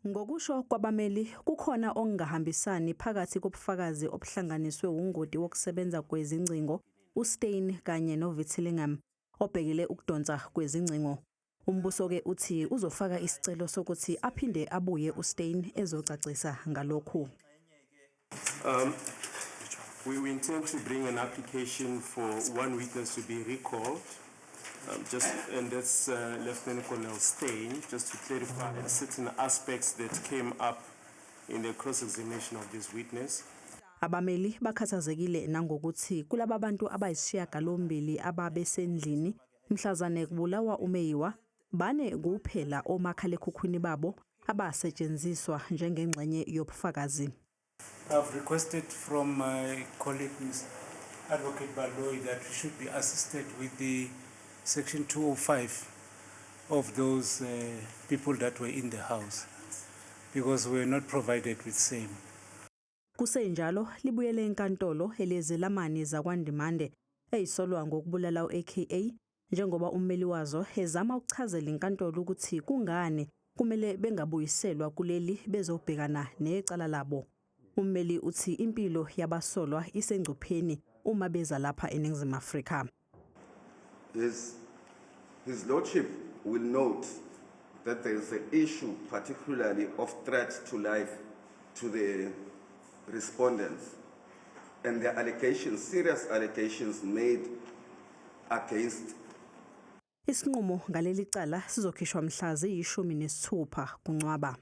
Ngokusho kwabameli, kukhona okungahambisani phakathi kobufakazi obuhlanganiswe ungoti wokusebenza kwezingcingo uSteyn kanye noVythilingham obhekele ukudonsa kwezingcingo. Umbuso-ke uthi uzofaka isicelo sokuthi aphinde abuye uSteyn ezocacisa ngalokhu. We intend to bring an application for one witness to be recalled, and that's Lieutenant Colonel Steyn, just to clarify certain aspects that came up in the cross-examination of this witness. Abameli bakhathazekile nangokuthi kulaba bantu abayisishiyagalombili ababesendlini mhlazane kubulawa uMeyiwa, bane kuphela omakhalekhukhwini babo abasetshenziswa njengengxenye yobufakazi. I've requested from my colleague, Ms. Advocate Baloyi, that we should be assisted with the section 205 of those people that were in the house, because we were not provided with same. Kusenjalo, libuyele enkantolo elezelamani zakwaNdimande eyisolwa ngokubulala u-AKA, njengoba ummeli wazo ezama ukuchazela inkantolo ukuthi kungani kumele bengabuyiselwa kuleli bezobhekana necala labo. Ummeli uthi impilo yabasolwa isengcupheni uma beza lapha eNingizimu Afrika. His Lordship will note that there is an issue, particularly of threat to life to the respondents, and the allegations, serious allegations made against Isinqumo ngaleli cala sizokhishwa mhla ziyi-16 kuNcwaba.